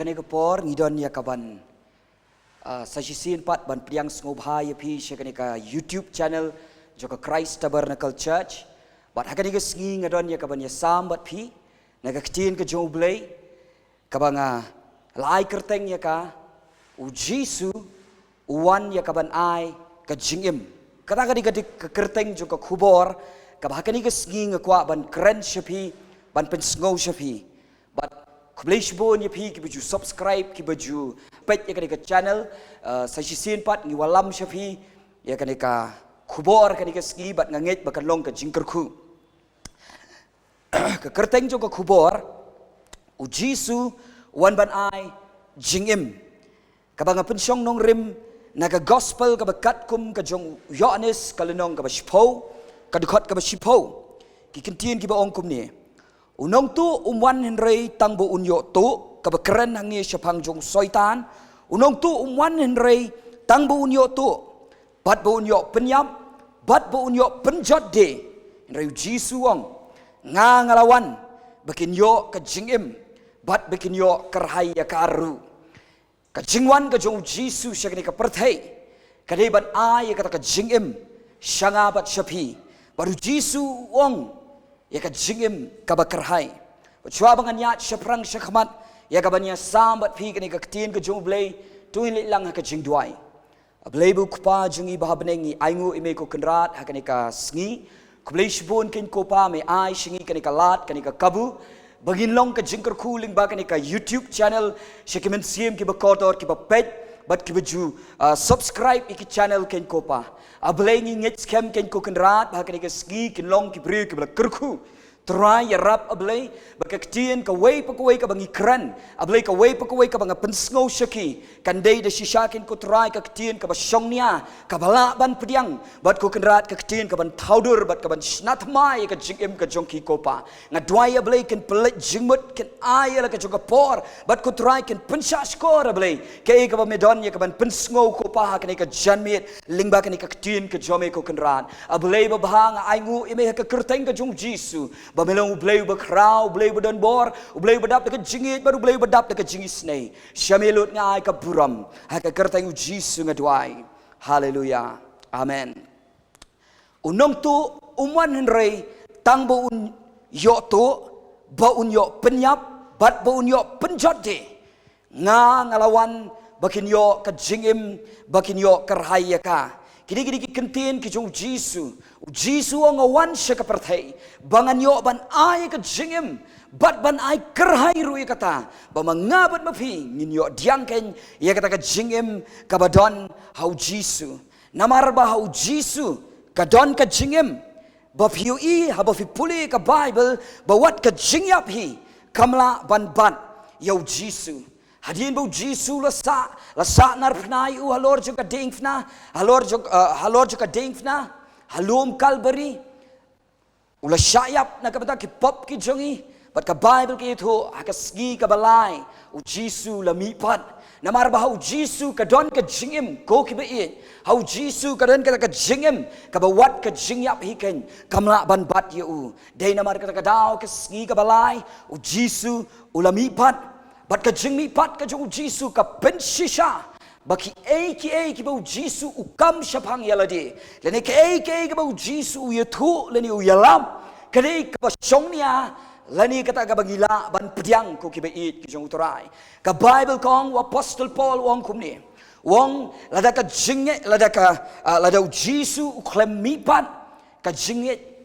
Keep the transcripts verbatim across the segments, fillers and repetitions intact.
Kane ka por ngi don ïa ka ban, ah, sa shisien pat ban pdiang sngewbha ïa phi sha kane ka YouTube channel jong ka Christ Tabernacle Church. Bad ha kane ka sngi nga don ïa ka ban ïasam bad phi na ka ktien ka jong U Blei, kaba nga la ai kyrteng ïa ka, U Jisu u wan ïa ka ban ai ka jingim. Kata ka dei ka dei ka kyrteng jong ka khubor kaba ha kane ka sngi nga kwah ban kren sha phi, ban pynsngew sha phi. Bad khublei shibun ïa phi kiba ju subscribe, kiba ju peit ïa kane ka channel. Eh, sa shisien pat ngi wallam sha phi ïa kane ka khubor kane ka sngi, bad nga ngeit ba kan long ka jingkyrkhu. Ka kyrteng jong ka khubor, U Jisu u wan ban ai jingim, kaba nga pynshong nongrim na ka gospel kaba katkum ka jong u Ïoannis, ka lynnong kaba shiphew, ka dkhot kaba shiphew. Ki kyntien kiba ong kumne: U nongtuh um wan hynrei tang ba un ïoh tuh, kaba kren hangne shaphang jong u Soitan. U nongtuh um wan hynrei tang ba un ïoh tuh, bad ba un ïoh pynïap, bad ba un ïoh pynjot de. Hynrei U Jisu u ong: Nga, nga la wan ba kin ïoh ka jingim, bad ba kin ïoh kyrhai ïa ka ruh. Ka jingwan ka jong U Jisu sha kane ka pyrthei ka dei ban ai ïa kata ka jingim sha nga bad sha phi. Bad U Jisu u ong ïa ka jingim kaba kyrhai. Bad shuwa ba ngan ïaid shaphrang shakhmat ïa ka ban ïasam bad phi kane ka ktien ka jong U Blei, to ngin leit lang ha ka jingduwai. A Blei ba u Kpa jong ngi ba ha bneng, ngi ainguh ïa me ko Kynrad ha kane ka sngi. Khublei shibun keiñ ko Pa, me ai sha ngi kane ka lad, kane ka kabu, ba ngin long ka jingkyrkhu lyngba kane ka YouTube channel sha ki mynsiem kiba kordor, kiba peit bad kiba ju, ah, subscribe ïa ki channel keiñ ko Pa. A Blei ngi ngeit skhem keiñ ko Kynrad ba ha kane ka sngi kin long ki briew kiba la kyrkhu. Trai, ïarap A Blei ba ka ktien kawei pa kawei kaba ngi kren, A Blei kawei pa kawei kaba nga pynsngew sha ki, kan dei da shisha keiñ ko Trai ka ktien kaba shongnia, kaba lah ban pdiang, bad ko Kynrad ka ktien kaban thaw dur bad kaban shna thymmai ïa ka jingim ka jong ki ko Pa. Nga duwai A Blei kin pynleit jingmut, kin ai ïa la ka jong ka por, bad ko Trai kin pynshah shkor A Blei kaei kaba me don ïa kaban pynsngew ko Pa ha kane ka janmiet lyngba kane ka ktien ka jong me ko Kynrad. A Blei babha, nga ainguh ïa me ha ka kyrteng ka jong U Jisu, ba me long U Blei uba khraw, U Blei uba don bor, U Blei uba dap da ka jingïeit bad U Blei uba dap da ka jingisynei. Sha me lut nga ai ka burom, ha ka kyrteng U Jisu nga duwai. Haleluya. Amen. U nongtuh um wan hynrei tang ba un ïoh tuh, ba un ïoh pynïap, bad ba un ïoh pynjot de. Nga, nga la wan ba kin ïoh ka jingim, ba kin ïoh kyrhai ïa ka. Kine ki dei ki kyntien ki jong U Jisu. U Jisu u ong, nga wan sha ka pyrthei ba ngan ïoh ban ai ka jingim, bad ban ai kyrhai ruh ïa kata, ba ma nga bad ma phi ngin ïoh pdiang keiñ ïa kata ka jingim kaba don ha U Jisu. Namar ba ha U Jisu ka don ka jingim. Ba phi ïohi haba phi pule ka Baibl, ba wat ka jingïap hi kam lah ban bat ïa U Jisu. Hadien ba U Jisu u la sah, la sah narphna ïa u halor jong ka diengphna, halor jong, eh, halor jong ka diengphna, ha lum Kalbari, u la shah ïap na ka bynta ki pop ki jong ngi. Bad ka Baibl ka ïathuh, ha ka sngi kaba lai U Jisu u la mihpat. Namar ba ha U Jisu ka don ka jingim, ko kiba ïeit. Ha U Jisu ka don kata ka jingim kaba wat ka jingïap hi keiñ kam lah ban bat ïa u. Dei namar kata ka daw, ka sngi kaba lai U Jisu u la mihpat. Bad ka jingmihpat ka jong U Jisu ka pynshisha ba kiei kiei kiba U Jisu u kam shaphang ïa lade, lane kiei kiei kiba U Jisu u ïathuh lane u ïalap, ka dei kaba shongnia, lane kata kaba ngi lah ban pdiang, ko kiba ïeit ki jong U Trai. Ka Baibl ka ong, u Apostol Paul u ong kumne. U ong, lada ka jingngeit, lada ka, ah, lada U Jisu u khlem mihpat, ka jingngeit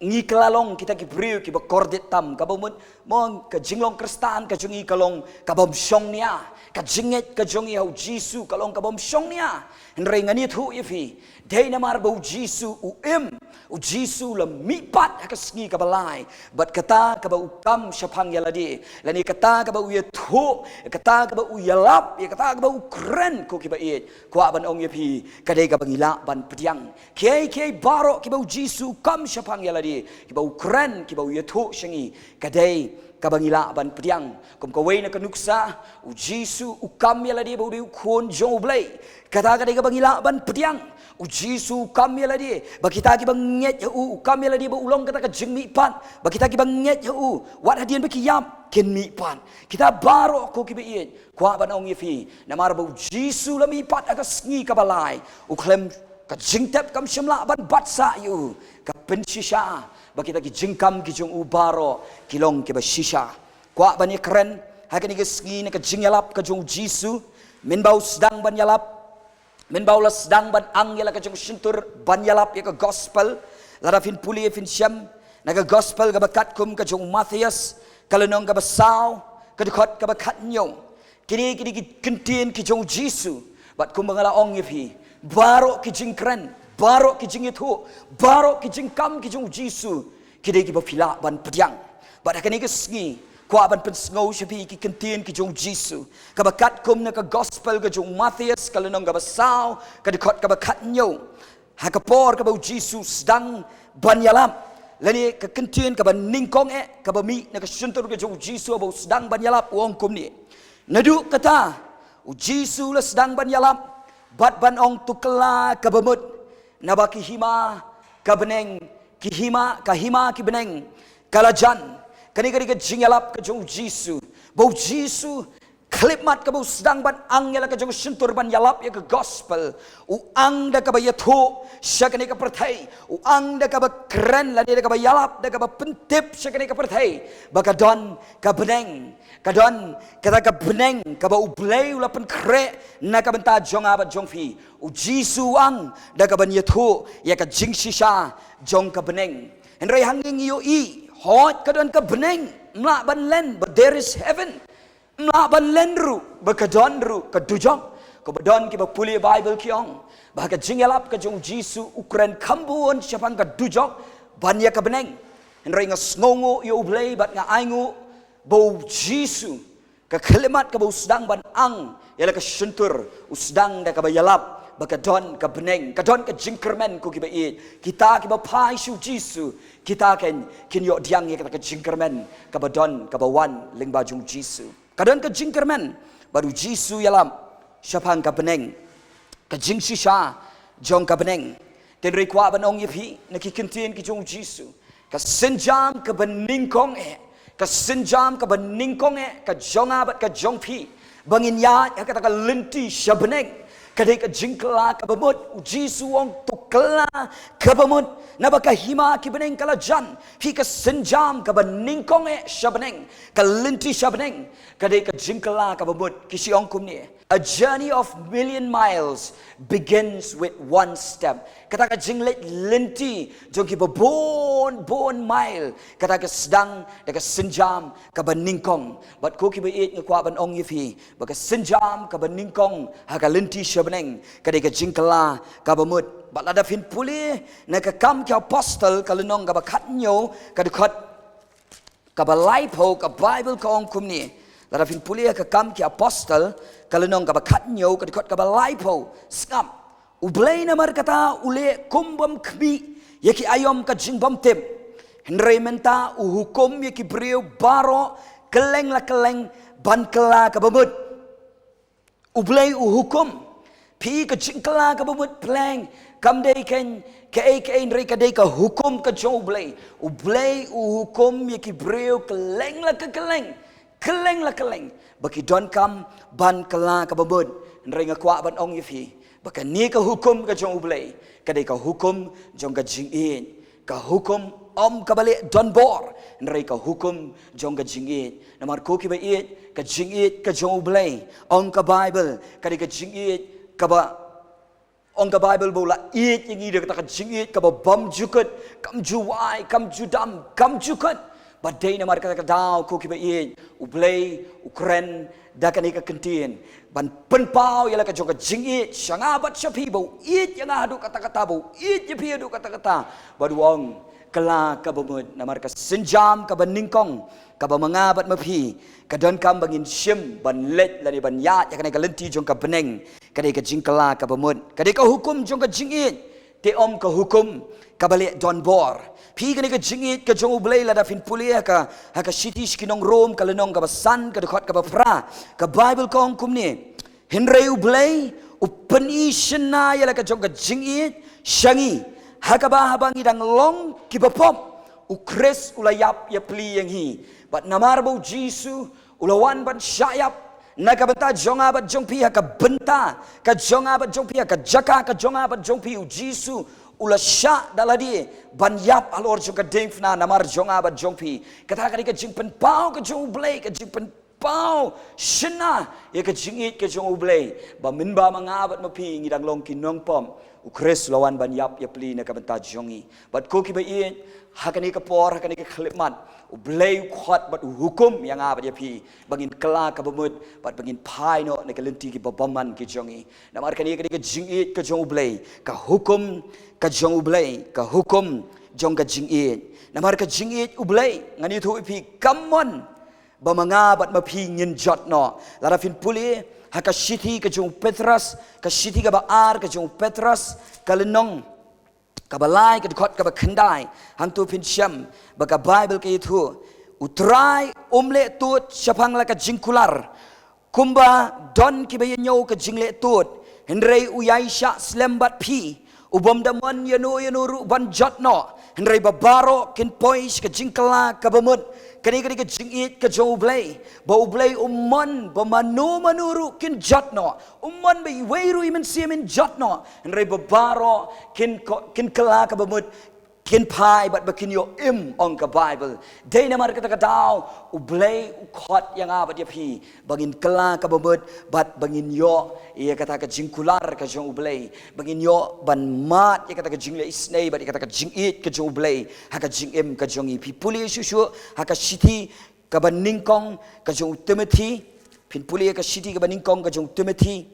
ngi ka la long kita ki briew kiba kordit tam, kaba mut, mo, ka jinglong Khristan ka jong ngi ka long kabym shongnia. Ka jingngeit ka jong ngi ha U Jisu ka long kabym shongnia. Hynrei ngan ïathuh ïa phi, dei namar ba U Jisu u im, U Jisu u la mihpat ha ka sngi kaba lai. Bad kata kaba u kam shaphang ïa lade, lane kata kaba u ïathuh, kata kaba u ïalap, ïa kata kaba u kren, ko kiba ïeit, kwah ban ong ïa phi, ka dei kaba ngi lah ban pdiang. Kiei kiei baroh kiba U Jisu u kam shaphang ïa lade, kiba u kren, kiba u ïathuh sha ngi, ka dei kaba ngi lah ban pdiang. Kum kawei na ka nuksa, U Jisu u kam ïa lade ba u dei u Khun jong U Blei. Kata ka dei kaba ngi lah ban pdiang. U Jisu u kam ïa lade ba kita kiba ngeit ha u, u kam ïa lade ba u long kata ka jingmihpat, ba kita kiba ngeit ha u, wat hadien ba ki ïap, kin mihpat. Kita baroh ko kiba ïeit, kwah ban ong ïa phi, namar ba u Jisu u la mihpat ha ka sngi kaba lai, u khlem ka jingtep kam shym lah ban bat sah ïa u. Ka pynshisha ba kita ki jingkam ki jong u baroh ki long kiba shisha. Kwah ban ïakren ha kane ka sngi na ka jingïalap ka jong u Jisu, mynba u sdang ban ïalap, mynba u la sdang ban ang ïa la ka jong shyntur ban ïalap ïa ka gospel. Lada phin pule phin shem na ka gospel kaba katkum ka jong u Mathaios, ka lynnong kaba saw, ka dkhot kaba khathynñiew. Kine, kine ki kyntien ki jong u Jisu, bad kumba nga la ong ïa phi, baroh ki jingkren, baroh ki jingïathuh, baroh ki jingkam ki jong u Jisu, ki dei kiba phi lah ban pdiang. Bad ha kane ka sngi, kwah ban pynsngew sha phi ki kyntien ki jong u Jisu, kaba katkum na ka gospel ka jong u Mathaios, ka lynnong kaba saw, ka dkhot kaba khathynñiew. Ha ka por kaba u Jisu u sdang ban ïalap, lane ka kyntien kaba nyngkong eh kaba mih na ka shyntur ka jong u Jisu haba u sdang ban ïalap, u ong kumne: Naduh kata, u Jisu u la sdang ban ïalap bad ban ong: To kylla kaba mut, naba ki hima ka bneng, ki hima, ka hima ki bneng ka la jan. Kane ka dei ka jingïalap ka jong u Jisu, ba u Jisu, khyllipmat kaba u sdang ban ang ïa la ka jong shyntur ban ïalap ïa ka gospel, u ang da kaba ïathuh sha kane ka pyrthei, u ang da kaba kren lane da kaba ïalap, da kaba pyntip sha kane ka pyrthei, ba ka don ka bneng, ka don kata ka bneng kaba U Blei u la pynkhreh na ka bynta jong nga bad jong phi. U Jisu u ang da kaban ïathuh ïa ka jingshisha jong ka bneng. Hynrei hangne ngi ïohi, hooid ka don ka bneng, ym lah ban len, but there is heaven. Ym lah ban len ruh ba ka don ruh ka dujok. Kumba don kiba pule Baibl ki ong ba ha ka jingïalap ka jong u Jisu u kren kham bun shaphang ka dujok ban ïa ka bneng. Hynrei nga sngewnguh ïa U Blei bad nga ainguh ba u Jisu, ka khyllipmat kaba u sdang ban ang ïa la ka shyntur, u sdang da kaba ïalap ba ka don ka bneng, ka don ka jingkyrmen, ko kiba ïeit. Kita kiba phai sha u Jisu, kita kan kin ïoh pdiang ïa kata ka jingkyrmen kaba don, kaba wan lyngba jong u Jisu. Ka don ka jingkyrmen bad u Jisu u ïalap shaphang ka bneng, ka jingshisha jong ka bneng. Te hynrei kwah ban ong ïa phi na ki kyntien ki jong u Jisu, ka sienjam kaba nyngkong eh, ka sienjam kaba nyngkong eh ka jong nga bad ka jong phi, ba ngin ïaid ha kata ka lynti sha bneng, ka dei ka jingkylla kaba mut. U Jisu u ong: To kylla kaba mut, naba ka hima ki bneng ka la jan. Phi, ka sienjam kaba nyngkong eh sha bneng, ka lynti sha bneng, ka dei ka jingkylla kaba mut. Ki shu ong kumne: A journey of million miles begins with one step. Kata ka jingleit lynti jong kiba bun bun mile, kata ka sdang da ka sienjam kaba nyngkong. Bad ko kiba ïeit, nga kwah ban ong ïa phi ba ka sienjam kaba nyngkong ha ka lynti sha bneng, ka dei ka jingkylla kaba mut. Bad lada phin pule na ka Kam ki Apostol, ka lynnong kaba khathynñiew, ka dkhot kaba laiphew, ka Baibl ka ong kumne. Lada phin pule ha ka Kam ki Apostol, ka lynnong kaba khathynñiew, ka dkhot kaba laiphew. Sngap: U Blei namar kata u leh kum bym khmih ïa ki aïom ka jingbymtip, hynrei mynta u hukum ïa ki briew baroh kylleng la kylleng ban kylla kaba mut. U Blei u hukum. Phi, ka jingkylla kaba mut, pleng, kam dei kan kaei kaei, hynrei ka dei ka hukum ka jong U Blei. U Blei u hukum ïa ki briew kylleng la ka kylleng, kylleng la kylleng, ba ki donkam ban kylla kaba mut. Hynrei nga kwah ban ong ïa phi ba kane ka hukum ka jong U Blei ka dei ka hukum jong ka jingïeit. Ka hukum ym kaba leh donbor, hynrei ka hukum jong ka jingïeit. Namar ko kiba ïeit, ka jingïeit ka jong U Blei, ong ka Baibl, ka dei ka jingïeit kaba, ong ka Baibl, ba u la ïeit ïa ngi da kata ka jingïeit kaba bym ju kut, kam ju wai, kam ju dam, kam ju kut. Bad dei namar kata ka daw, ko kiba ïeit, U Blei u kren da kane ka kyntien ban pynpaw ïa la ka jong ka jingïeit sha nga bad sha phi, ba u ïeit ïa nga haduh katta katta, ba u ïeit ïa phi haduh katta katta. Bad u ong: Kylla kaba mut, namar ka sienjam kaba nyngkong kaba ma nga bad ma phi ka donkam ba ngin shim ban leit lane ban ïaid ha kane ka lynti jong ka bneng, ka dei ka jingkylla kaba mut, ka dei ka hukum jong ka jingïeit. Te ym ka hukum kaba leh donbor. Phi, kane ka jingïeit ka jong U Blei, lada phin pule ha ka, ha ka shithi sha ki nong Rom, ka lynnong kaba san, ka dkhot kaba phra, ka Baibl ka ong kumne: Hynrei U Blei u pyni shynna ïa la ka jong ka jingïeit sha ngi, ha kaba haba ngi dang long kiba pop, u Khrist u la ïap ïapli ïa ngi. Bad namar ba u Jisu u la wan ban shah ïap na ka bynta jong nga bad jong phi, ha ka bynta ka jong nga bad jong phi, ha ka jaka ka jong nga bad jong phi, u Jisu u la shah da lade ban ïap halor jong ka diengphna namar jong nga bad jong phi. Kata ka dei ka jingpynpaw ka jong U Blei, ka jingpynpaw shynna ïa ka jingïeit ka jong U Blei, ba mynba ma nga bad ma phi ngi dang long ki nongpop, u Khrist u la wan ban ïap ïapli na ka bynta jong ngi. Bad ko kiba ïeit, ha kane ka por, ha kane ka khyllipmat, U Blei u khot bad u hukum ïa nga bad ïa phi ba ngin kylla kaba mut bad ba ngin phai noh na ka lynti kiba bymman ki jong ngi. Namar kane ka dei ka jingïeit ka jong U Blei, ka hukum ka jong U Blei, ka hukum jong ka jingïeit. Namar ka jingïeit U Blei, ngan ïathuh ïa phi, kam mon ba ma nga bad ma phi ngin jot noh. Lada phin pule ha ka shithi ka jong u Petros, ka shithi kaba ar ka jong u Petros, ka lynnong kaba lai, ka dkhot kaba khyndai, hangto phin shem ba ka Baibl ka ïathuh, U Trai um leh tud shaphang la ka jingkular kumba don kiba ïa ñiew ka jingleh tud, hynrei u ïaishah slem bad phi, u bym da mon ïano ïano ruh ban jot noh, hynrei ba baroh kin poi sha ka jingkylla kaba mut. Kane ka dei ka jingïeit ka jong U Blei, ba U Blei um mon ba mano mano ruh kin jot noh, um mon ba iwei ruh i mynsiem in jot noh, hynrei ba baroh kin ko-, kin kylla kaba mut, kin phai bad ba kin ïoh im, ong ka Baibl. Dei namar kata ka daw U Blei u khot ïa nga bad ïa phi ba ngin kylla kaba mut bad ba ngin ïoh ïa kata ka jingkular ka jong U Blei, ba ngin ïoh ban mad ïa kata ka jingleh isynei bad ïa kata ka jingïeit ka jong U Blei ha ka jingim ka jong ngi. Phi pule shuh shuh ha ka shithi kaba nyngkong ka jong u Timothi, phin pule ha ka shithi kaba nyngkong ka jong u Timothi,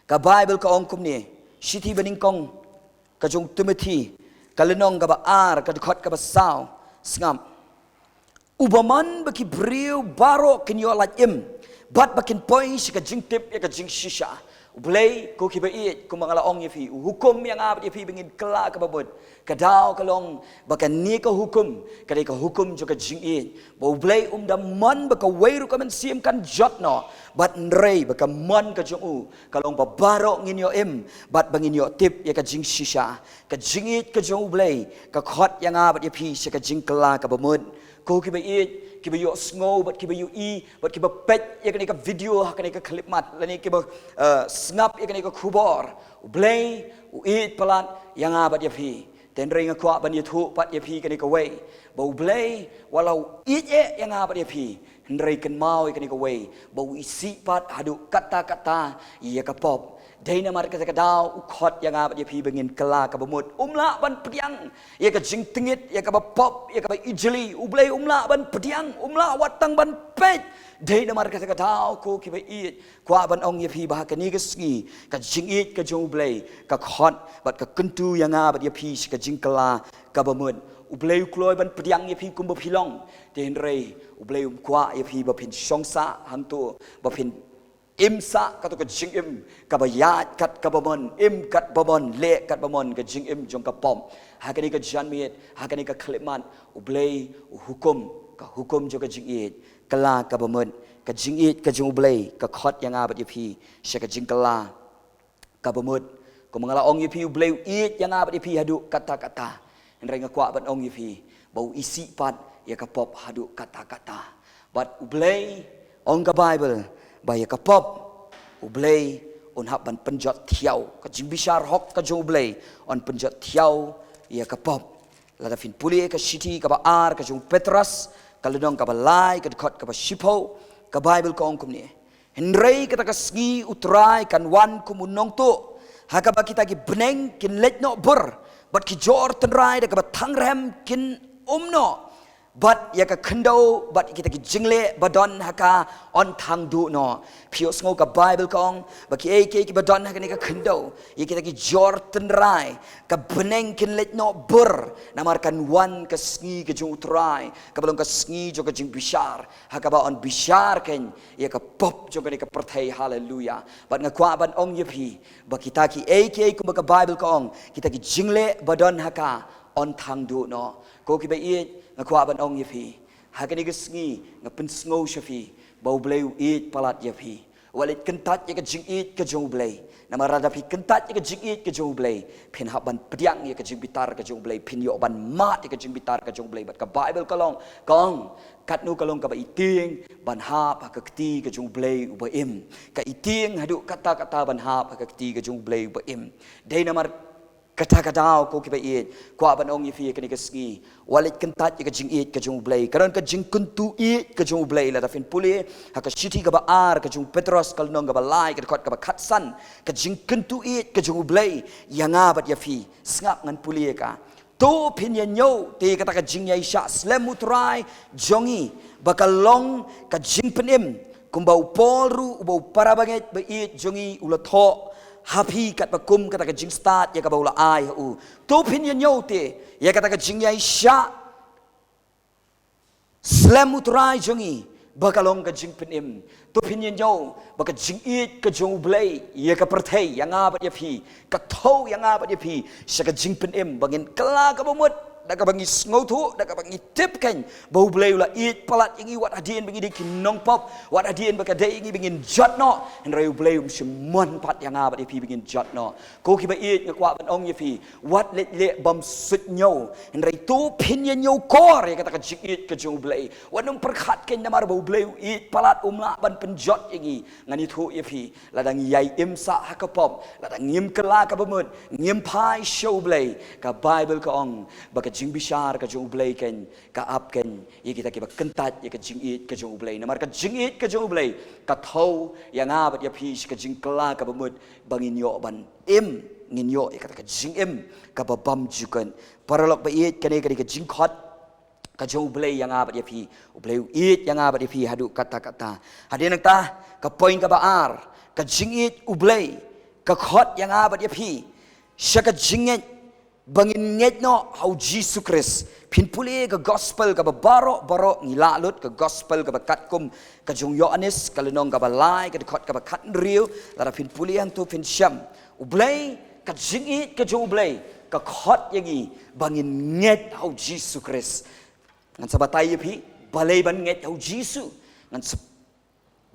ka Baibl ka ong kumne, shithi ba nyngkong ka jong u Timothi, ka lynnong kaba ar, ka dkhot kaba saw, sngap. Uba mon ba ki briew baroh kin ïoh lait im bad ba kin poi sha ka jingtip ïa ka jingshisha. U Blei, ko kiba ïeit, kumba nga la ong ïa phi, u hukum ïa nga bad ïa phi ba ngin kylla kaba mut. Ka daw ka long ba kane ka hukum ka dei ka hukum jong ka jingïeit, ba U Blei um da mon ba kawei ruh ka mynsiem kan jot noh, bad hynrei ba ka mon ka jong u ka long ba baroh ngin ïoh im bad ba ngin ïoh tip ïa ka jingshisha. Ka jingïeit ka jong U Blei ka khot ïa nga bad ïa phi sha ka jingkylla kaba mut. Ko kiba ïeit, kiba ïohsngew bad kiba ïohi bad kiba peit ïa kane ka video ha kane ka khyllipmat lane kiba, eh, sngap ïa kane ka khubor, U Blei u ïeit palat ïa nga bad ïa phi. Te hynrei nga kwah ban ïathuh pat ïa phi kane kawei, ba U Blei wat la u ïeit eh ïa nga bad ïa phi, hynrei kynmaw ïa kane kawei, ba u isih pat haduh katta katta ïa ka pop. Dei namar kata ka daw u khot ïa nga bad ïa phi ba ngin kylla kaba mut. Um lah ban pdiang ïa ka jingtngit, ïa kaba pop, ïa kaba ijli. U Blei um lah ban pdiang, um lah wat tang ban peit. Dei namar kata ka daw, ko kiba ïeit, kwah ban ong ïa phi ba ha kane ka sngi ka jingïeit ka jong U Blei ka khot bad ka kyntu ïa nga bad ïa phi sha ka jingkylla kaba mut. U Blei u kloi ban pdiang ïa phi kumba phi long. Te hynrei U Blei um kwah ïa phi ba phin shong sah hangto, ba phin im sah kato ka jingim kaba ïaid kat kaba mon, im kat ba mon, leh kat ba mon, ka jingim jong ka pop. Ha kane ka janmiet, ha kane ka khyllipmat, U Blei u hukum, ka hukum jong ka jingïeit, kylla kaba mut. Ka jingïeit ka jong U Blei ka khot ïa nga bad ïa phi sha ka jingkylla kaba mut. Kumba nga la ong ïa phi, U Blei u ïeit ïa nga bad ïa phi haduh katta katta. Hynrei nga kwah ban ong ïa phi ba u isih pat ïa ka pop haduh katta katta. Bad U Blei, ong ka Baibl, ba ïa ka pop U Blei un hap ban pynjot thiaw. Ka jingbishar hok ka jong U Blei un pynjot thiaw ïa ka pop. Lada phin pule ka shithi kaba ar ka jong u Petros, ka lynnong kaba lai, ka dkhot kaba shiphew, ka Baibl ka ong kumne: Hynrei kata ka sngi U Trai kan wan kum u nongtuh, ha kaba kita ki bneng kin leit noh bur, bad ki jor tynrai da kaba thang rhem kin um noh, bad ïa ka khyndew bad kita ki jingleh ba don ha ka yn thang duh noh. Phi ïohsngew, ka Baibl ka ong ba kiei kiei kiba don ha kane ka khyndew, ïa kita ki jor tynrai, ka bneng kin leit noh bur, namar kan wan ka sngi ka jong U Trai, kaba long ka sngi jong ka jingbishar, ha kaba yn bishar keiñ ïa ka pop jong kane ka pyrthei. Haleluya. Bad nga kwah ban ong ïa phi ba kita kiei kiei kumba ka Baibl ka ong, kita ki jingleh ba don ha ka yn thang duh noh. Ko kiba ïeit, nga kwah ban ong ïa phi, ha kane ka sngi nga pynsngew sha phi ba U Blei u ïeit palat ïa phi. Wat leit kyntait ïa ka jingïeit ka jong U Blei. Namar lada phi kyntait ïa ka jingïeit ka jong U Blei, phin hap ban pdiang ïa ka jingbitar ka jong U Blei, phin ïoh ban mad ïa ka jingbitar ka jong U Blei. Bad ka Baibl ka long, ka ong, katno ka long kaba ïtieng ban hap ha ka kti ka jong U Blei uba im. Ka ïtieng haduh katta katta ban hap ha ka kti ka jong U Blei uba im. Dei namar kata ka daw, ko kiba ïeit, kwah ban ong ïa phi ïa kane ka sngi, wat leit kyntait ïa ka jingïeit ka jong U Blei. Ka don ka jingkyntu ïeit ka jong U Blei, lada phin pule ha ka shithi kaba ar ka jong u Petros, ka lynnong kaba lai, ka dkhot kaba khatsan. Ka jingkyntu ïeit ka jong U Blei ïa nga bad ïa phi. Sngap, ngan pule ïa ka. To phin ïa ñiew te ïa kata ka jingïaishah slem U Trai jong ngi, ba ka long ka jingpynim, kumba u Paul ruh, uba u parabangeit ba ïeit jong ngi, u la thoh ha phi, katba kum kata ka jingstad ïa kaba u la ai ha u. To phin ïa ñiew te ïa kata ka jingïaishah slem U Trai jong ngi, ba ka long ka jingpynim. To phin ïa ñiew ba ka jingïeit ka jong U Blei ïa ka pyrthei, ïa nga bad ïa phi, ka thew ïa nga bad ïa phi sha ka jingpynim, ba ngin kylla kaba mut da kaba ngi sngewthuh, da kaba ngi tip kein ba U Blei u la ïeit palat ïa ngi, wat hadien ba ngi dei ki nongpop, wat hadien ba ka dei ïa ngi ba ngin jot noh, hynrei U Blei um shym mon pat ïa nga bad ïa phi ba ngin jot noh. Ko kiba ïeit, nga kwah ban ong ïa phi, wat leit leh bymsuidñiew, hynrei to phin ïa ñiewkor ïa kata ka jingïeit ka jong U Blei. Wat nym pyrkhat kein namar ba U Blei u ïeit palat um lah ban pynjot ïa ngi. Ngan ïathuh ïa phi, lada ngi ïai im sah ha ka pop, lada ngim kylla kaba mut, ngim phai sha U Blei, ka Baibl ka ong ba ka jingbishar ka jong U Blei kein ka ap kein ïa kita kiba kyntait ïa ka jingïeit ka jong U Blei. Namar ka jingïeit ka jong U Blei ka thew ïa nga bad ïa phi sha ka jingkylla kaba mut, ba ngin ïoh ban im, ngin ïoh ïa kata ka jingim kaba bymjukut. Paralok ba ïeit, kane ka dei ka jingkhot ka jong U Blei ïa nga bad ïa phi. U Blei u ïeit ïa nga bad ïa phi haduh katta katta. Hadien nangta, ka point kaba ar, ka jingïeit U Blei ka khot ïa nga bad ïa phi sha ka jingngeit ba ngin ngeit noh ha U Jisu Khrist. Phin pule ka gospel kaba baroh baroh, ngi lah lut, ka gospel kaba katkum ka jong u Ïoannis, ka lynnong kaba lai, ka dkhot kaba khathynriew. Lada phin pule hangto phin shem, U Blei, ka jingïeit ka jong U Blei ka khot ïa ngi ba ngin ngeit ha U Jisu Khrist. Ngan sa batai ïa phi balei ban ngeit ha U Jisu. Ngan sa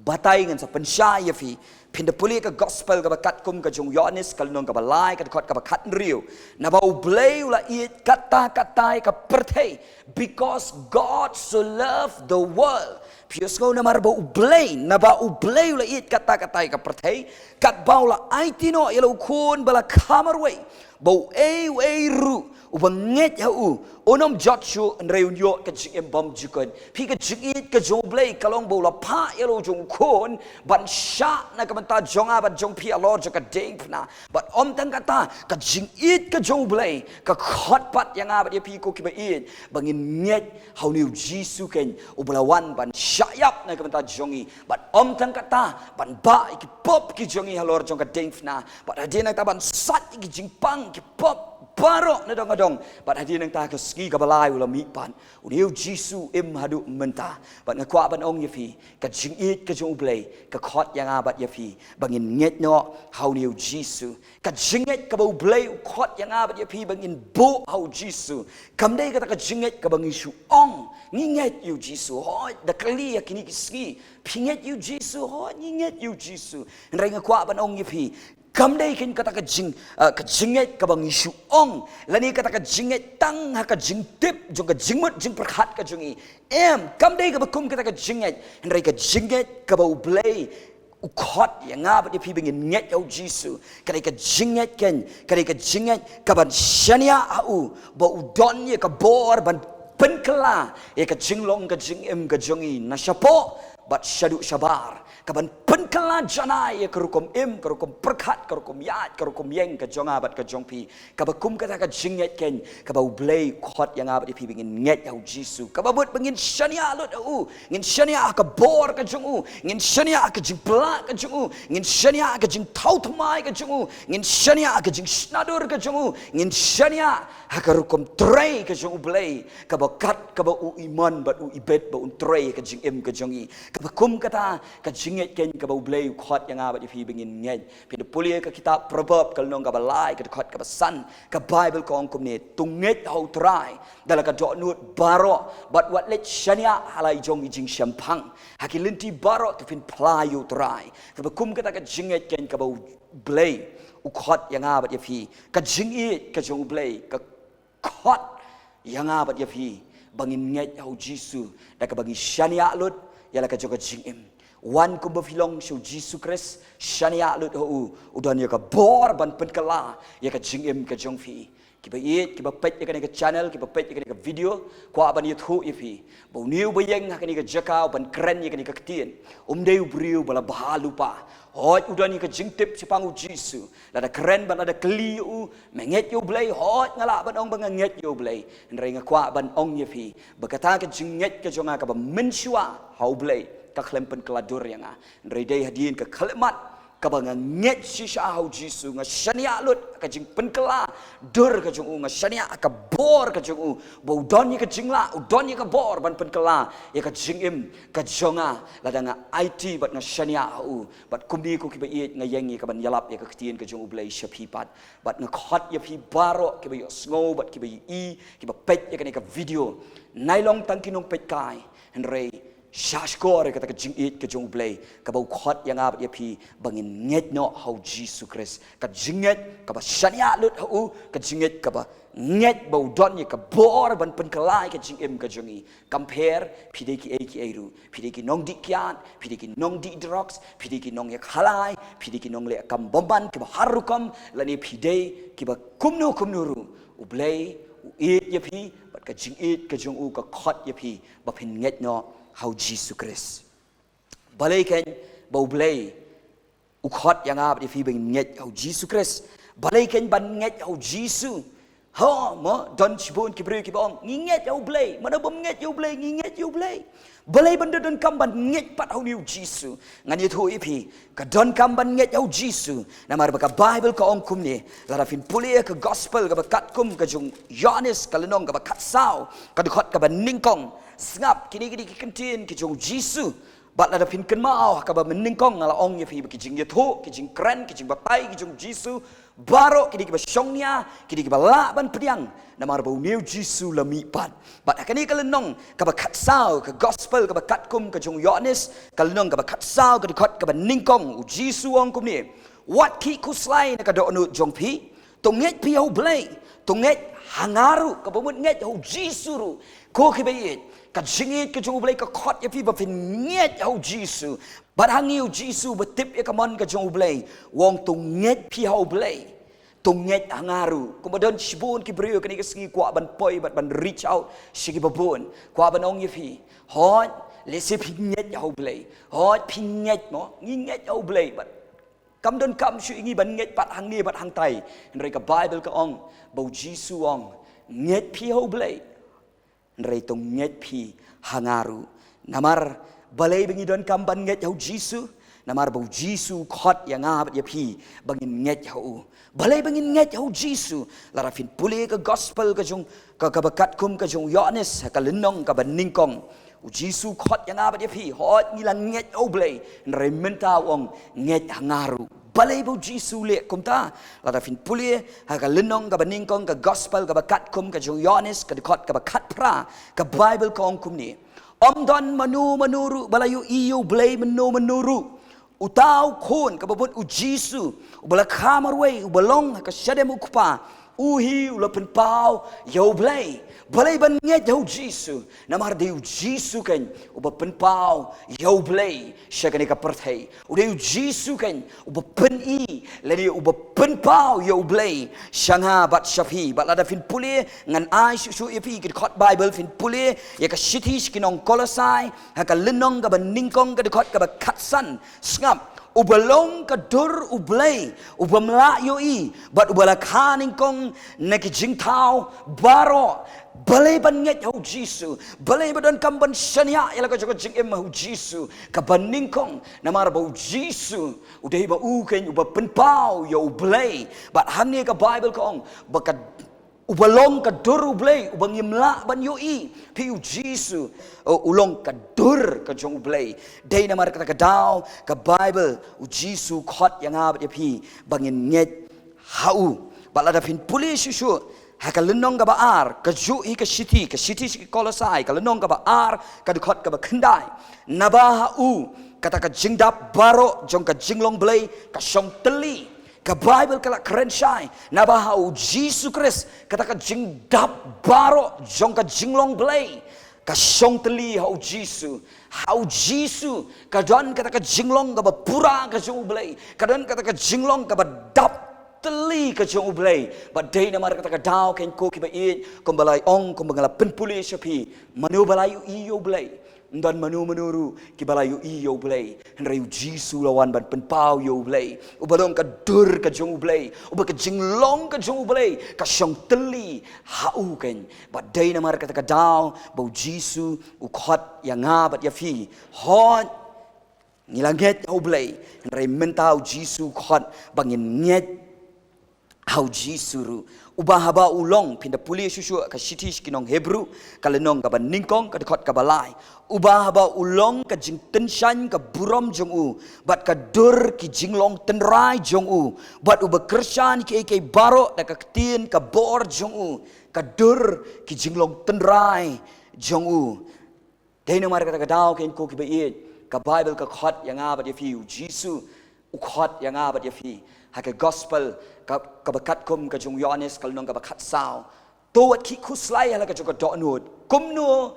batai, ngan sa pynshai ïa phi. Phin da pule ka gospel kaba katkum ka jong u Ïoannis, ka lynnong kaba lai, ka dkhot kaba khathynriew. Naba U Blei u la ïeit katta katta ïa ka pyrthei. Because God so loved the world. Phi ïohsngew, namar ba U Blei, naba U Blei u la ïeit katta katta ïa ka pyrthei, katba u la aiti noh ïa la u Khun ba la kha marwei, ba uei uei ruh uba ngeit ha u un ym jot shuh, hynrei un ïoh ka jingim bymjukut. Phi, ka jingïeit ka jong U Blei ka long ba u la phah ïa la u jong u Khun ban shah na ka bynta jong nga bad jong phi halor jong ka diengphna. Bad ym tang kata, ka jingïeit ka jong U Blei ka khot pat ïa nga bad ïa phi, ko kiba ïeit, ba ngin ngeit ha une U Jisu kein uba la wan ban shah ïap na ka bynta jong ngi. Bad ym tang kata, ban bah ïa ki pop ki jong ngi halor jong ka diengphna. Bad hadien nangta ban sait ïa ki jingpang ki pop baroh nadong nadong. Bad hadien nangta ka sngi kaba lai u la mihpat. Une U Jisu u im haduh mynta. Bad nga kwah ban ong ïa phi, ka jingïeit ka jong U Blei ka khot ïa nga bad ïa phi ba ngin ngeit noh ha une U Jisu. Ka jingngeit kaba U Blei u khot ïa nga bad ïa phi ba ngin buh ha U Jisu, kam dei kata ka jingngeit kaba ngi shu ong ngi ngeit ïa U Jisu. Hooid, da kylli ïa kine ki sngi, phi ngeit ïa U Jisu? Hooid, ngi ngeit ïa U Jisu. Hynrei nga kwah ban ong ïa phi, kam dei kein kata ka jing, ah, ka jingngeit kaba ngi shu ong, lane kata ka jingngeit tang ha ka jingtip jong ka jingmut jingpyrkhat ka jong ngi. Em, kam dei kaba kum kata ka jingngeit. Hynrei ka jingngeit kaba U Blei u khot ïa nga bad ïa phi ba ngin ngeit ha U Jisu, ka dei ka jingngeit kein, ka dei ka jingngeit kaban shaniah ha u, ba u don ïa ka bor ban pynkylla ïa ka jinglong ka jingim ka jong ngi na shapoh bad shaduh shabar, kaban pynkylla janai ïa ka rukom im, ka rukom pyrkhat, ka rukom ïaid, ka rukom ïeng ka jong nga bad ka jong phi. Kaba kum kata ka jingngeit kein kaba U Blei u khot ïa nga bad ïa phi ba ngin ngeit ha U Jisu. Kaba mut ba ngin shaniah lut ha u, ngin shaniah ha ka bor ka jong u, ngin shaniah ha ka jingplah ka jong u, ngin shaniah ha ka jingthaw thymmai ka jong u, ngin shaniah ha ka jingshna dur ka jong u, ngin shaniah ha ka rukom trei ka jong U Blei, kaba kat kaba u imon bad u ibit ba un trei ïa ka jingim ka jong ngi. Kaba kum kata ka jing jingngeit keiñ kaba U Blei u khot ïa nga bad ïa phi ba ngin ngeit. Phi da pule ka kitab Proverb ka lynnong kaba lai ka dkhot kaba san, ka Baibl ka ong kumne, to ngeit ha U Trai da la ka dohnud baroh bad wat leit shaniah ha la i jong i jingshemphang. Ha ki lynti baroh to pynphla ïa U Trai. Kaba kum kata ka jingngeit keiñ kaba U Blei u khot ïa nga bad ïa phi. Ka jingïeit ka jong U Blei ka khot ïa nga bad ïa phi ba ngin ngeit ha U Jisu da kaba ngi shaniah lut ïa la ka jong ka jingim. Wan kumba phi long sha U Jisu Khrist, shaniah lut ha u, u don ïa ka bor ban pynkylla ïa ka jingim ka jong phi. Kiba ïeit, kiba peit ïa kane ka channel, kiba peit ïa kane ka video, kwah ban ïathuh ïa phi ba une uba ïeng ha kane ka jaka u ban kren ïa kane ka ktien, um dei u briew ba la bha lypa. Hooid, u don ïa ka jingtip shaphang U Jisu. Lada kren bad lada kylli ïa u, me ngeit ïa U Blei? Hooid, nga lah ban ong ba nga ngeit ïa U Blei. Hynrei nga kwah ban ong ïa phi ba kata ka jingngeit ka jong nga kaba mynshuwa ha U Blei ka khlem pynkylla dur ïa nga. Hynrei dei hadien ka khyllipmat kaba nga ngeit shisha ha U Jisu, nga shaniah lut ka jingpynkylla dur ka jong u, nga shaniah ka bor ka jong u, ba u don ïa ka jinglah, u don ïa ka bor ban pynkylla ïa ka jingim ka jong nga lada nga aiti bad nga shaniah ha u. Bad kumne ko kiba ïeit, nga ïeng ïa ka ban ïalap ïa ka ktien ka jong U Blei sha phi pat. Bad nga khot ïa phi baroh kiba ïohsngew bad kiba ïohi, kiba peit ïa kane ka video, nai long tang ki nongpeitkai, hynrei sha shkor ïa kata ka jingïeit ka jong U Blei kaba u khot ïa nga bad ïa phi ba ngin ngeit noh ha U Jisu Khrist. Ka jingngeit kaba shaniah lut ha u, ka jingngeit kaba ngeit ba u don ïa ka bor ban pynkylla ïa ka jingim ka jong ngi. Kam pher phi dei kiei kiei ruh, phi dei ki nongdih kiad, phi dei ki nongdih drugs, phi dei ki nongïakhalai, phi dei ki nongleh kam bymman kiba har rukom, lane phi dei kiba kumno kumno ruh, U Blei u ïeit ïa phi bad ka jingïeit ka jong u ka khot ïa phi ba phin ngeit noh ha U Jisu Khrist. Balei keiñ ba U Blei u khot ïa nga bad ïa phi ba ngin ngeit ha U Jisu Khrist? Balei keiñ ban ngeit ha U Jisu? Ho, mo, don shibun ki briew kiba ong, ngi ngeit ha U Blei. Mano bym ngeit ha U Blei? Ngi ngeit ha U Blei. Balei ban da donkam ban ngeit pat ha une U Jisu? Ngan ïathuh ïa phi, ka donkam ban ngeit ha U Jisu namar ba ka Baibl ka ong kumne, lada phin pule ka gospel kaba katkum ka jong u Ïoannis ka lynnong kaba khatsaw, ka dkhot kaba nyngkong. Sngap, kine kine ki ktien ki jong U Jisu. Bad lada phin kynmaw ha kaba mynnyngkong nga la ong ïa phi ba ki jingïathuh, ki jingkren, ki jingbatai ki jong U Jisu baroh ki dei kiba shongnia, ki dei kiba lah ban pdiang, namar ba une U Jisu la mihpat. Bad ha kane ka lynnong kaba khatsaw, ka gospel kaba katkum ka jong u Ïoannis, ka lynnong kaba khatsaw, ka dkhot kaba nyngkong, U Jisu u ong kumne, wat khih khuslai na ka dohnud jong phi, to ngeit phi ha U Blei, to ngeit ha nga ruh, kaba mut ngeit ha U Jisu ruh. Ko kiba ïeit, ka jingïeit ka jong U Blei ka khot ïa phi ba phin ngeit ha U Jisu. Bad hangne U Jisu ba tip ïa ka mon ka jong U Blei u ong, to ngeit phi ha U Blei, to ngeit ha nga ruh. Kumba don shibun ki briew kane ka sngi kwah ban poi bad ban reach out sha kiba bun, kwah ban ong ïa phi, hooid, lehse phi ngeit ha U Blei, hooid phi ngeit mo, ngi ngeit ha U Blei, bad kam donkam shuh ïa ngi ban ngeit pat hangne bad hangtai. Hynrei ka Baibl ka ong ba U Jisu u ong, ngeit phi ha U Blei, hynrei to ngeit phi ha nga ruh. Namar balei ba ngi donkam ban ngeit ha U Jisu? Namar ba U Jisu u khot ïa nga bad ïa phi ba ngin ngeit ha u. Balei ba ngin ngeit ha U Jisu? Lada phin pule ka gospel ka jong, ka, kaba katkum ka jong u Ïoannis, ha ka lynnong kaba nyngkong, U Jisu u khot ïa nga bad ïa phi, hooid ngi la ngeit ha U Blei, hynrei mynta u ong, ngeit ha nga ruh. Balei ba U Jisu u leh kumta? Lada phin pule ha ka lynnong kaba nyngkong ka gospel kaba katkum ka jong u Ïoannis, ka dkhot kaba khatphra, ka Baibl ka ong kumne, ym don mano mano ruh ba la ïohi ïa U Blei mynno mynno ruh. Uta u Khun, kaba mut U Jisu, uba la kha marwei, uba long ha ka shadem U Kpa, u hi u la pynpaw ïa U Blei. Balei ban ngeit ha U Jisu? Namar dei U Jisu keiñ uba pynpaw ïa U Blei sha kane ka pyrthei. U dei U Jisu keiñ uba pyni lane uba pynpaw ïa U Blei sha nga bad sha phi. Bad lada phin pule, ngan ai shuh shuh ïa phi ki dkhot Baibl, phin pule ïa ka shithi sha ki nong Kolosai, ha ka lynnong kaba nyngkong, ka dkhot kaba khatsan. Sngap, uba long ka dur U Blei, ubym lah ïohi, bad uba la kha nyngkong na ki jingthaw baroh. Balei ban ngeit ha U Jisu? Balei ba donkam ban shaniah ïa la ka jong ka jingim ha U Jisu? Kaba nyngkong, namar ba U Jisu u dei ba u keiñ uba pynpaw ïa U Blei. Bad hangne ka Baibl ka ong ba ka Uba long ka dur U Blei, uba ngim lah ban ïohi. Phi, U Jisu, uh, u long ka dur ka jong U Blei. Dei namar kata ka daw, ka Baibl, U Jisu u khot ïa nga bad ïa phi ba ngin ngeit ha u. Bad lada phin pule shuh shuh ha ka lynnong kaba ar, kajuh hi ka shithi, ka shithi sha ki Kolosai, ka lynnong kaba ar, ka dkhot kaba khyndai. Naba ha u, kata ka jingdap baroh jong ka jinglong Blei ka shong tylli. Ka Baibl ka la kren shai, naba ha U Jisu Khrist, kata ka jingdap baroh jong ka jinglong Blei ka shong tylli ha U Jisu. Ha U Jisu ka don kata ka jinglong kaba pura ka jong U Blei, ka don kata ka jinglong kaba dap tylli ka jong U Blei. Bad dei namar kata ka daw, ko ki ba ïeit, kumba la ong, kumba nga la pynpule sha phi, mano ba la ïohi ïa U Blei? Ym don mano mano ruh ki ba la ïohi ïa U Blei. Hynrei U Jisu u la wan ban pynpaw ïa U Blei. Uba long ka dur ka jong U Blei, uba ka jinglong ka jong U Blei ka shong tylli ha u keiñ. Bad dei namar kata ka daw ba U Jisu u khot ïa nga bad ïa phi. Hooid, ngi la ngeit ha U Blei, hynrei mynta U Jisu u khot ba ngin ngeit ha U Jisu ruh. Uba haba u long, phin da pule shuh shuh ka shithi sha ki nong Hebru, ka lynnong kaba nyngkong, ka dkhot kaba lai. Uba haba u long ka jingtyngshaiñ ka burom jong u, bad ka dur ki jinglong tynrai jong u, bad uba kyrshan ïa kiei kiei baroh da ka ktien ka bor jong u, ka dur ki jinglong tynrai jong u. Dei namar kata ka daw, ko ki ba ïeit, ka Baibl ka khot ïa nga bad ïa phi, U Jisu u khot ïa nga bad ïa phi ha ka Gospel ka, kaba katkum ka jong u Ïoannis, ka lynnong kaba khatsaw. To wat khih khuslai ha la ka jong ka dohnud. Kumno,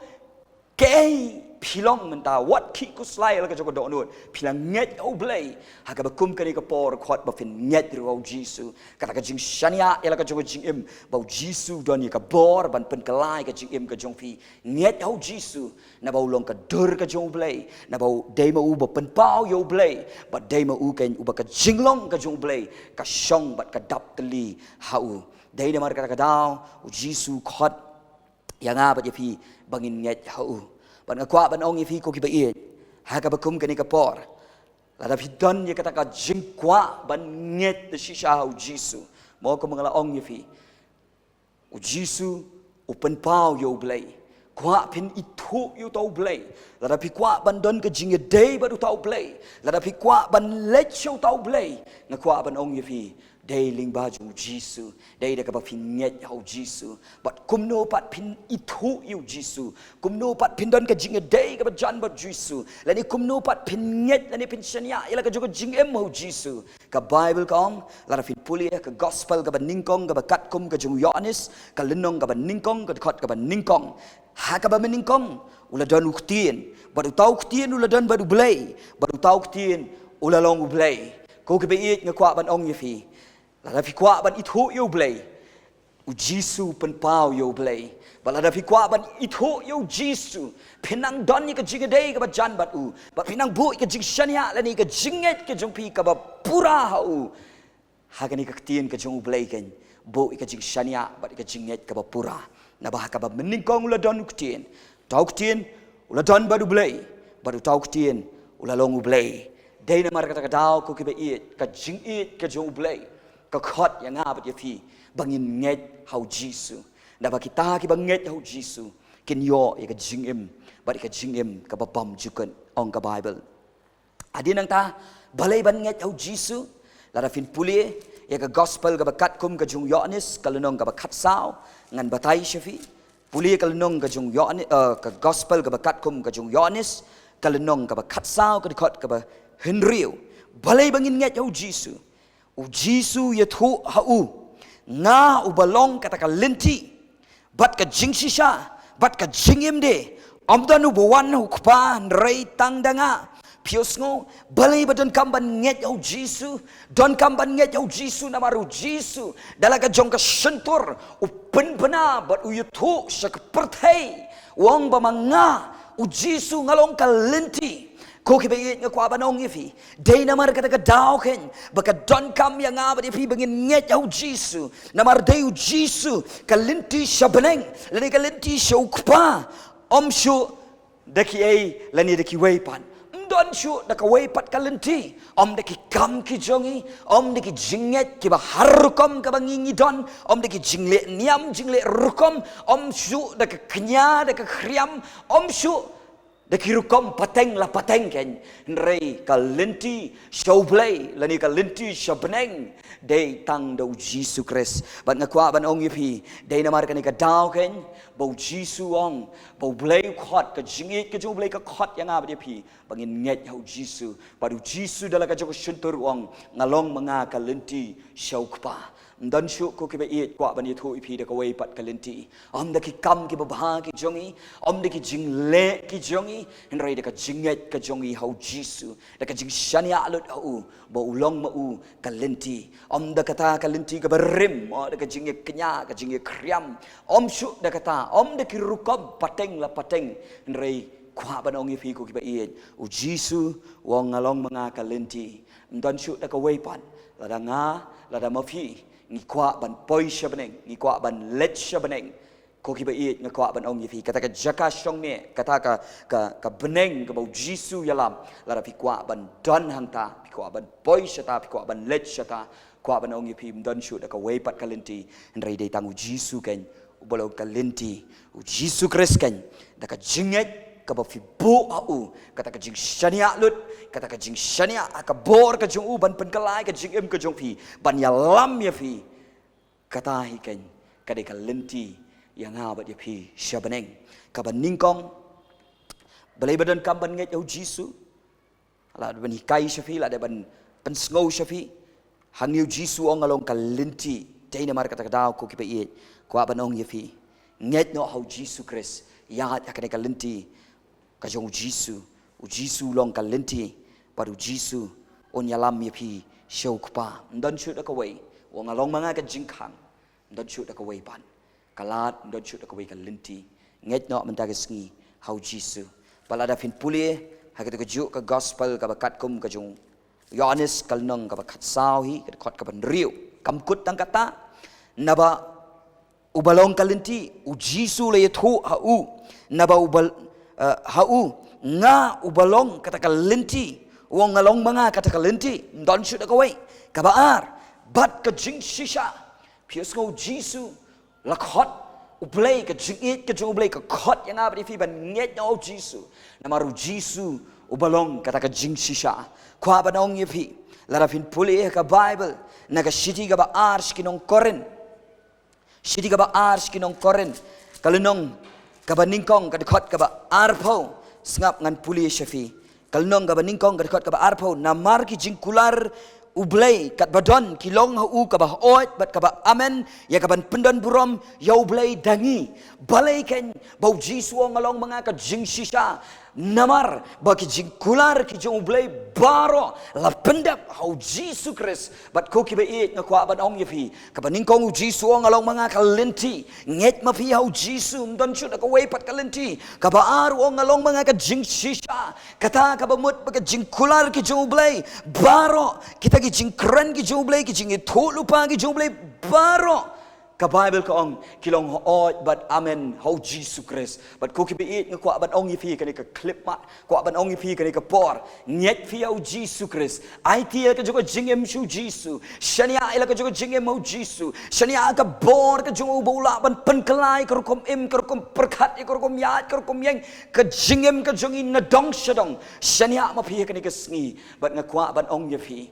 kaei phi long mynta? Wat khih khuslai ha la ka jong ka dohnud. Phi la ngeit ha U Blei. Ha kaba kum kane ka por u khot ba phin ngeit ruh ha U Jisu. Kata ka jingshaniah ïa la ka jong ka jingim ba U Jisu u don ïa ka bor ban pynkylla ïa ka jingim ka jong phi. Ngeit ha U Jisu, naba u long ka dur ka jong U Blei, naba u, dei ma u ba pynpaw ïa U Blei, bad dei ma u keiñ uba ka jinglong ka jong U Blei ka shong bad ka dap tylli ha u. Dei namar kata ka daw U Jisu u khot ïa nga bad ïa phi ba ngin ngeit ha u. Bad nga kwah ban ong ïa phi, ko ki ba ïeit, ha kaba kum kane ka por, lada phi don ïa kata ka jingkwah ban ngeit da shisha ha U Jisu, mo, kumba nga la ong ïa phi, U Jisu u pynpaw ïa U Blei. Kwah phin ithuh ïa uta U Blei. Lada phi kwah ban don ka jingïadei bad uta U Blei, lada phi kwah ban leit sha uta U Blei, nga kwah ban ong ïa phi, dei lyngba jong U Jisu. Dei da kaba phin ngeit ha U Jisu. Bad kumno pat phin ithuh ïa U Jisu? Kumno pat phin don ka jingïadei kaba jan bad U Jisu? Lane kumno pat phin ngeit lane phin shaniah ïa la ka jong ka jingim ha U Jisu? Ka Baibl ka ong, lada phin pule ha ka Gospel kaba nyngkong kaba katkum ka jong u Ïoannis, ka lynnong kaba nyngkong, ka dkhot kaba nyngkong. Ha kaba mynnyngkong u la don U Ktien, bad uta U Ktien u la don bad U Blei, bad uta U Ktien u la long U Blei. Ko ki ba ïeit, nga kwah ban ong ïa phi, lada phi kwah ban ithuh ïa U Blei, U Jisu u pynpaw ïa U Blei. Bad lada phi kwah ban ithuh ïa U Jisu, phin nang don ïa ka jingïadei kaba jan bad u, bad phin nang buh ïa ka jingshaniah lane ïa ka jingngeit ka jong phi kaba pura ha u. Ha kane ka Ktien ka jong U Blei keiñ, buh ïa ka jingshaniah bad ïa ka jingngeit kaba pura. Naba ha kaba mynnyngkong u la don U Ktien, uta U Ktien u la don bad U Blei, bad uta U Ktien u la long U Blei. Dei namar kata ka daw, ko ki ba ïeit, ka jingïeit ka jong U Blei ka khot ïa nga bad ïa phi ba ngin ngeit ha U Jisu. Naba kita ki ba ngeit ha U Jisu kin ïoh ïa ka jingim, bad ïa ka jingim kaba bymjukut, ong ka Baibl. Hadien nangta, balei ban ngeit ha U Jisu? Lada phin pule ïa ka Gospel kaba katkum ka jong u Ïoannis, ka lynnong kaba khatsaw, ngan batai sha phi. Pule ka lynnong ka jong u Ïoannis, eh, ka Gospel kaba katkum ka jong u Ïoannis, ka lynnong kaba khatsaw, ka dkhot kaba hynriew. Balei ba ngin ngeit ha U Jisu? U Jisu u ïathuh ha u, nga uba long kata ka lynti, bad ka jingshisha, bad ka jingim de. Ym don uba wan ha U Kpa hynrei tang da nga. Phi ïohsngew, balei ba donkam ban ngeit ha U Jisu? Donkam ban ngeit ha U Jisu namar U Jisu da la ka jong ka shyntur u pynbna bad u ïathuh sha ka pyrthei, u ong ba ma nga, U Jisu, nga long ka lynti. Ko ki ba ïeit, nga kwah ban ong ïa phi, dei namar kata ka daw keiñ ba ka donkam ïa nga bad ïa phi ba ngin ngeit ha U Jisu. Namar dei U Jisu ka lynti sha bneng, lane ka lynti sha U Kpa. Ym shuh da kiei lane da kiwei pat. Ym Don shuh da kawei pat ka lynti, ym da ki kam ki jong ngi, ym da ki jingngeit kiba har rukom kaba ngi ngi don, ym da ki jingleh niam jingleh rukom, ym shuh da ka kñia da ka khriam, ym shuh da ki rukom pateng la pateng kein, hynrei ka lynti sha U Blei lane ka lynti sha bneng dei tang da U Jisu Khrist. Bad nga kwah ban ong ïa phi, dei namar kane ka daw kein ba U Jisu u ong, ba U Blei u khot, ka jingïeit ka jong U Blei ka khot ïa nga bad ïa phi ba ngin ngeit ha U Jisu. Bad U Jisu da la ka jong ka shyntur u ong, nga long ma nga ka lynti sha U Kpa. Ym don shuh ko kiba ïeit, kwah ban ïathuh ïa phi da kawei pat ka lynti. Ym da ki kam kiba bha ki jong ngi, ym da ki jingleh ki jong ngi, hynrei da ka jingngeit ka jong ngi ha U Jisu, da ka jingshaniah lut ha u, ba u long ma u ka lynti. Ym da kata ka lynti kaba rim, oh, da ka jingïakñia, ka jingïakhriam. Ym shuh da kata, ym da ki rukom pateng la pateng, hynrei kwah ban ong ïa phi ko kiba ïeit, U Jisu u ong, nga long ma nga ka lynti. Ym don shuh da kawei pat, lada nga, lada ma phi ngi kwah ban poi sha bneng, ngi kwah ban leit sha bneng, ko kiba ïeit, nga kwah ban ong ïa phi, kata ka jaka shongneh, kata ka, ka, ka bneng kaba U Jisu u ïalam, lada phi kwah ban don hangta, phi kwah ban poi shata, phi kwah ban leit shata, kwah ban ong ïa phi, ym don shuh da kawei pat ka lynti, hynrei dei tang U Jisu kein uba long ka lynti. U Jisu Khrist kein, da ka jingngeit kaba phi buh ha u, kata ka jingshaniah lut, kata ka jingshaniah ha ka bor ka jong u ban pynkylla ïa ka jingim ka jong phi, ban ïalam ïa phi, kata hi kein ka dei ka lynti ïa nga bad ïa phi sha bneng. Kaba nyngkong, balei ba donkam ban ngeit ha U Jisu? La dei ban hikai sha phi, la dei ban pynsngew sha phi. Hangne U Jisu u ong, nga long ka lynti. Dei namar kata ka daw ko kiba ïeit, kwah ban ong ïa phi, ngeit noh ha U Jisu Khrist, ïaid ha kane ka lynti ka jong U Jisu. U Jisu u long ka lynti, bad U Jisu un ïalam ïa phi sha U Kpa. Ym don shuh da kawei. U ong, nga long ma nga ka jingkhang. Ym don shuh da kawei pat ka lad, ym don shuh da kawei ka lynti. Ngeit noh mynta ka sngi ha U Jisu. Bad lada phin pule ha kata kajuh ka gospel kaba katkum ka jong u Ïoannis, ka lynnong kaba khatsaw hi, ka dkhot kaba hynriew. Kam kut tang kata, naba uba long ka lynti, U Jisu u la ïathuh ha u, naba uba, eh, ha u, nga uba long kata ka lynti. U ong, nga long ma nga kata ka lynti, ym don shuh da kawei. Kaba ar, bad ka jingshisha. Phi sngew, U Jisu la khot, U Blei, ka jingïeit ka jong U Blei ka khot ïa nga bad ïa phi ban ngeit noh ha U Jisu. Namar U Jisu uba long kata ka jingshisha. Kwah ban ong ïa phi, lada phin pule ha ka Baibl, na ka shithi kaba ar sha ki nong Korinth. Shithi kaba ar sha ki nong Korinth, ka lynnong kaba nyngkong, ka dkhot kaba arphew. Sngap ngan pule sha phi. Ka lynnong kaba nyngkong, ka dkhot kaba arphew. Namar ki jingkular U Blei katba don ki long ha u kaba hooid bad kaba amen, ïa kaban pyndon burom ïa U Blei da ngi. Balei kein ba U Jisu u ong, nga long ma nga ka jingshisha? Namar ba ki jingkular ki jong U Blei baroh la pyndep ha U Jisu Khrist. Bad ko kiba ïeit, nga kwah ban ong ïa phi, kaba nyngkong, U Jisu u ong, nga long ma nga ka lynti. Ngeit ma phi ha U Jisu, ym don shuh da kawei pat ka lynti. Kaba ar, u ong, nga long ma nga ka jingshisha. Kata kaba mut ba ki jingkular ki jong U Blei baroh, kita ki jingkren ki jong U Blei, ki jingïathuhlypa ki jong U Blei baroh, ka Baibl ka ong, ki long hooid bad amen ha U Jisu Khrist. Bad ko kiba ïeit, nga kwah ban ong ïa phi kane ka khyllipmat, kwah ban ong ïa phi kane ka por, ngeit phi ha U Jisu Khrist. Aiti ïa la ka jong ka jingim sha U Jisu. Shaniah ïa la ka jong ka jingim ha U Jisu. Shaniah ha ka bor ka jong u, ba u lah ban pynkylla ïa ka rukom im, ka rukom pyrkhat, ïa ka rukom ïaid, ka rukom ïeng, ka jingim ka jong ngi nadong shadong. Shaniah ma phi ha kane ka sngi. Bad nga kwah ban ong ïa phi,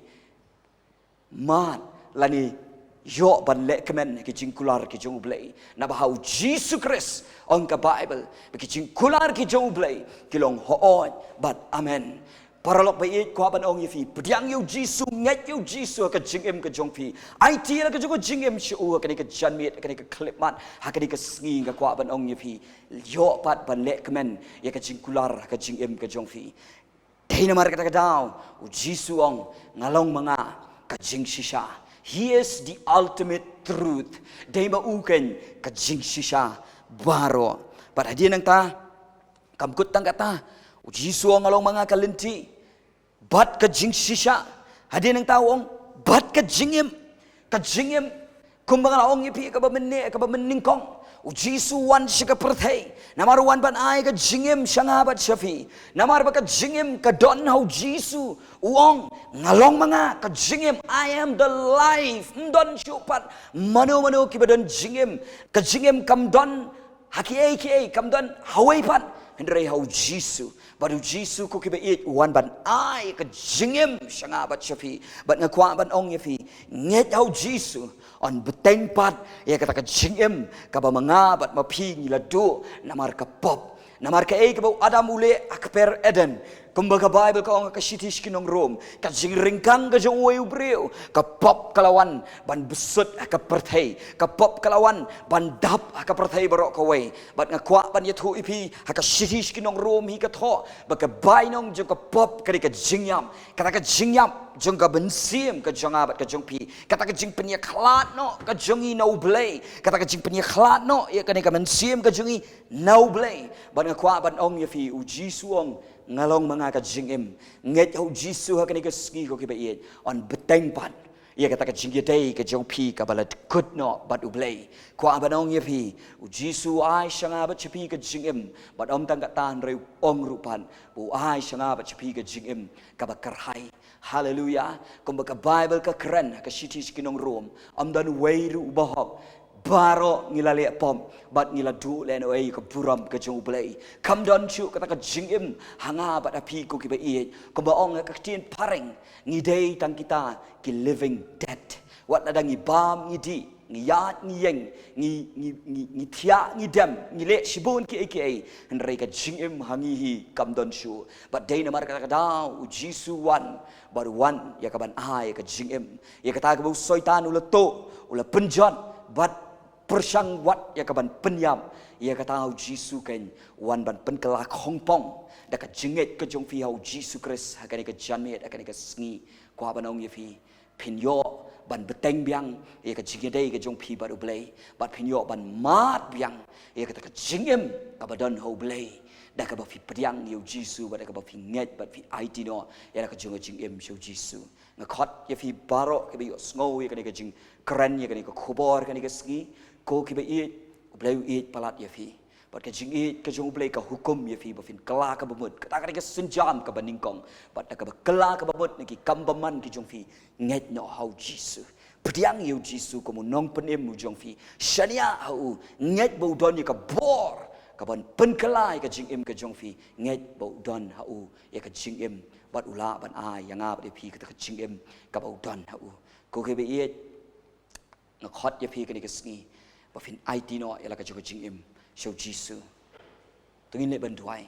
mad lane ïoh ban leh kmen ha ki jingkular ki jong U Blei. Naba ha U Jisu Khrist, ong ka Baibl, ba ki jingkular ki jong U Blei ki long hooid bad amen. Paralok ba ïeit, kwah ban ong ïa phi, pdiang ïa U Jisu, ngeit ïa U Jisu ha ka jingim ka jong phi. Aiti ïa la ka jong ka jingim sha u ha kane ka janmiet, ha kane ka khyllipmat, ha kane ka sngi. Nga kwah ban ong ïa phi, ïoh pat ban leh kmen ïa ka jingkular ha ka jingim ka jong phi. Dei namar kata ka daw U Jisu u ong, nga long ma nga ka jingshisha. He is the ultimate truth. Dei ma u kein ka jingshisha baroh. Bad hadien nangta, kam kut tang kata, U Jisu u ong, nga long ma nga ka lynti bad ka jingshisha. Hadien nangta u ong, bad ka jingim. Ka jingim. Kumba nga la ong ïa phi kaba mynne, kaba mynnyngkong, U Jisu wan sha ka pyrthei namar u wan ban ai ka jingim sha nga bad sha phi. Namar ba ka jingim ka don ha u Jisu. U ong, nga long ma nga ka jingim, I am the life. Ym don shuh pat mano mano kiba don jingim. Ka jingim kam don ha kiei kiei, kam don ha uwei pat, hynrei ha u Jisu. Bad u Jisu, ko kiba ïeit, u wan ban ai ka jingim sha nga bad sha phi. Bad nga kwah ban ong ïa phi, ngeit ha u Jisu, yn bteng pat ïa kata ka jingim kaba ma nga bad ma phi ngi la duh namar ka pop. Namar kaei kaba u Adam u leh ha ka kper Eden. Kumba ka Baibl ka ong ha ka shithi sha ki nong Rom, ka jingryngkang ka jong uwei u briew, ka pop ka la wan ban bsut ha ka pyrthei. Ka pop ka la wan ban dap ha ka pyrthei baroh kawei. Bad nga kwah ban ïathuh ïa phi, ha ka shithi sha ki nong Rom hi ka thoh ba ka bainong jong ka pop ka dei ka jingïap. Kata ka jingïap jong ka mynsiem ka jong nga bad ka jong phi. Kata ka jingpynïakhlad noh ka jong ngi na u Blei. Kata ka jingpynïakhlad noh ïa kane ka mynsiem ka jong ngi na u Blei. Bad nga kwah ban ong ïa phi, u Jisu u ong, nga long ma nga ka jingim. Ngeit ha u Jisu ha kane ka sngi, ko kiba ïeit, yn bteng pat ïa kata ka jingïadei ka jong phi kaba la kut noh bad u Blei. Kwah ban ong ïa phi, u Jisu u ai sha nga bad sha phi ka jingim. Bad ym tang katta, hynrei u ong ruh pat ba u ai sha nga bad sha phi ka jingim kaba kyrhai. Haleluya. Kumba ka Baibl ka kren ha ka shithi sha ki nong Rom, ym don uwei ruh uba hok. Baroh ngi la leh pop bad ngi la duh lehnohei ïa ka burom ka jong u Blei. Kam don shuh kata ka jingim ha nga bad ha phi, ko kiba ïeit. Kumba ong ha ka ktien phareng, ngi dei tang kita ki living dead. Wat lada ngi bam ngi dih, ngi ïaid ngi ïeng, ngi, ngi, ngi, ngi thiah ngi dem, ngi leh shibun kiei kiei, hynrei ka jingim ha ngi hi kam don shuh. Bad dei namar kata ka daw u Jisu u wan, bad u wan ïa kaban ai ka jingim. Ïa kata kaba u Soitan u la tuh, u la pynjot bad pyrshang wat ïa kaban pynïap. Ïa kata u Jisu keiñ u wan ban pynkylla khongpong da ka jingngeit ka jong phi ha u Jisu Khrist ha kane ka janmiet, ha kane ka sngi. Kwah ban ong ïa phi, phin ïoh ban bteng biang ïa ka jingïadei ka jong phi bad u Blei, bad phin ïoh ban mad biang ïa kata ka jingim kaba don ha u Blei, da kaba phi pdiang ïa u Jisu, bad da kaba phi ngeit bad phi aiti noh ïa la ka jong ka jingim sha u Jisu. Nga khot ïa phi baroh kiba ïohsngew ïa kane ka jingkren, ïa kane ka khubor kane ka sngi, ko kiba ïeit, u Blei u ïeit palat ïa phi. Bad ka jingïeit ka jong u Blei ka hukum ïa phi ba phin kylla kaba mut, kata ka dei ka sienjam kaba nyngkong. Bad da kaba kylla kaba mut na ki kam bymman ki jong phi, ngeit noh ha u Jisu. Pdiang ïa u Jisu kum u nongpynim u jong phi. Shaniah ha u, ngeit ba u don ïa ka bor kaban pynkylla ïa ka jingim ka jong phi. Ngeit ba u don ha u ïa ka jingim, bad u lah ban ai ïa nga bad ïa phi kata ka jingim kaba u don ha u. Ko kiba ïeit, nga khot ïa phi kane ka sngi ba phin aiti noh ïa la ka jong ka jingim sha u Jisu. To ngin leit ban duwai.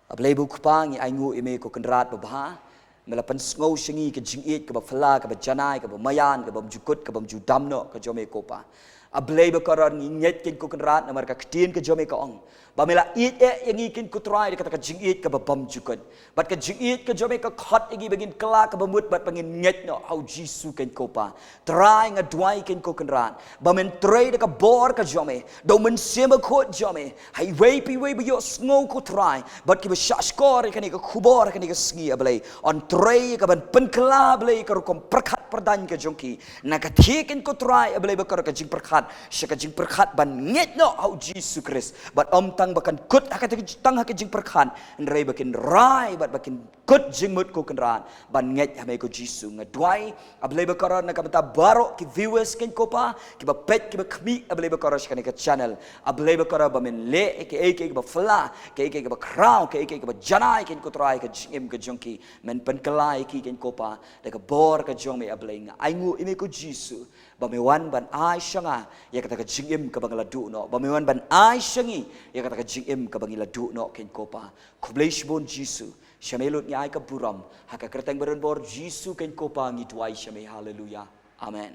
A Blei ba u Kpa, ngi ainguh ïa me ko Kynrad babha. Me la pynsngew sha ngi ka jingïeit kaba phylla, kaba janai, kaba maïan, kaba bymjukut, kaba bymjudam noh ka jong me ko Pa. A Blei bakordor, ngi ngeit keiñ ko Kynrad namar ka ktien ka jong me ka ong ba me la ïeit eh ïa ngi keiñ ko Trai da kata ka jingïeit kaba bymjukut. Bad ka jingïeit ka jong me ka khot ïa ngi ba ngin kylla kaba mut bad ba ngin ngeit noh ha u Jisu keiñ ko Pa. Trai, nga duwai keiñ ko Kynrad ba men trei da ka bor ka jong me, da u Mynsiem Bakhuid jong me, ha iwei pa iwei ba ïohsngew ko Trai, bad kiba shahshkor ïa kane ka khubor kane ka sngi A Blei. Yn trei kaban pynkylla A Blei ka rukom pyrkhat pyrdaiñ ka jong ki. Na ka thie keiñ ko Trai A Blei bakordor, ka jingpyrkhat sha ka jingpyrkhat ban ngeit noh ha u Jisu Khrist. Bad ym tang ba kan kut ha ka, tang ha ka jingpyrkhat, hynrei ba kin rai bad ba kin kut jingmut ko Kynrad ban ngeit ha me ko Jisu. Nga duwai A Blei bakordor na ka bynta baroh ki viewers keiñ ko Pa, kiba peit kiba khmih A Blei bakordor sha kane ka channel. A Blei bakordor ba men leh ïa kaei kaei kaba phylla, kaei kaei kaba khraw, kaei kaei kaba janai keiñ ko Trai ka jingim ka jong ki. Men pynkylla ïa ki keiñ ko Pa da ka bor ka jong me A Blei. Nga ainguh ïa me ko Jisu ba me wan ban ai sha nga ïa kata ka jingim kaba nga la duh noh, ba me wan ban ai sha ngi ïa kata ka jingim kaba ngi la duh noh keiñ ko Pa. Khublei shibun Jisu. Sha me lut ngi ai ka burom, ha ka kyrteng ba don bor Jisu keiñ ko Pa ngi duwai sha me. Haleluya. Amen.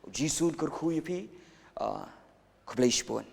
U Jisu un kyrkhu ïa phi. Ah, khublei shibun.